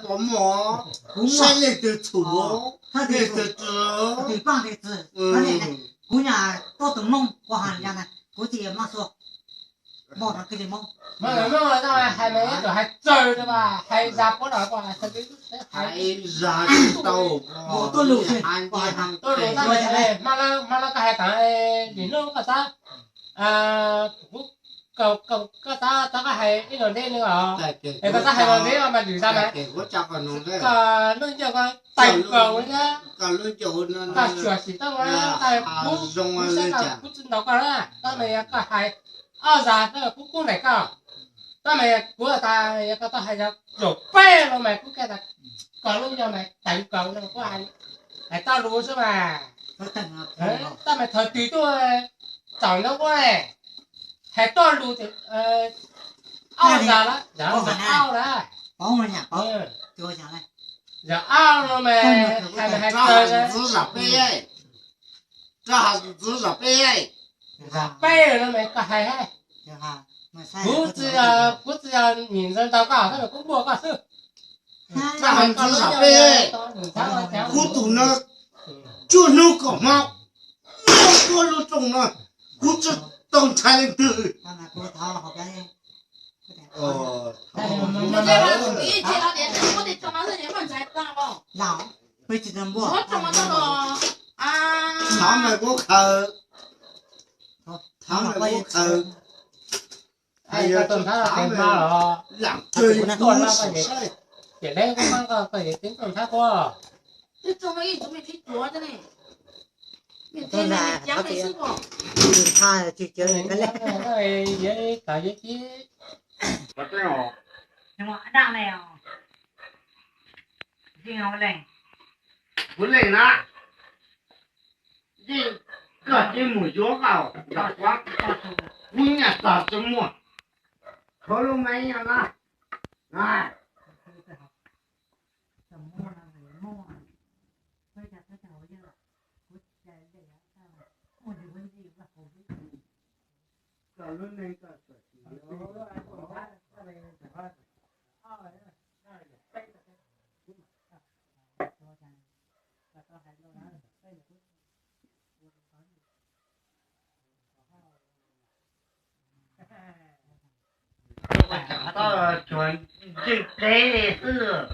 Pom muaj, kuv saib leej twg txhum, leej twg txwv. Kuv nyuam tuaj tus Hmoob ua ha na, kuv txiv maj xua, maj no kwj li Hmoob. Hais mas ib tug hais txawg mas hais zas puab no, hais zas tsis tau, tuaj lus, tuaj lus, hma lab koj hais tas, nim no koj xav, kuv, koj xav koj hais ib los ntev no os, es koj xav hais los ntev mas lwm zaj mas, koj lub ncauj koj tawg kaus na, koj xyuam xim tau, koj, kuv, kuv saib koj, kuv tsis ntaus koj na, tab mas yog koj hais ob zag tab mas kuv kub ntaim koj, tab mas kuv tas yog koj tau hais zaum peb los mas kuv kiag tas, koj lub ncauj mas tawg kaus no kuv hais tau lus xwb mas, tab mas thaum twg tuaj txaus nyob kuv hais tau lus, ob zag lawm, zaum ob lawm, zaum ob no mas hais mas hais txawg, rab has ntxwv zam peb, zam peb no mas koj hais, kuv tsis, kuv tsis yog nim ntxaws ntaus koj, tab mas kuv npuaj koj xwb. Rab has ntxwv zam peb, kuv tus no cuaj hnub kaum hmo, kuv lub rooj no kuv tsis tau ntshai leej twg. Thav mas kuv khaws, thav mas kuv khaws, lam kawg kuv saib. Kuv leej na, yeej koj tsis mus yuav koj, kuv nyuam txog tsis muaj, khav lub me nyuam na. Tsuas ntseeg plev li xwb.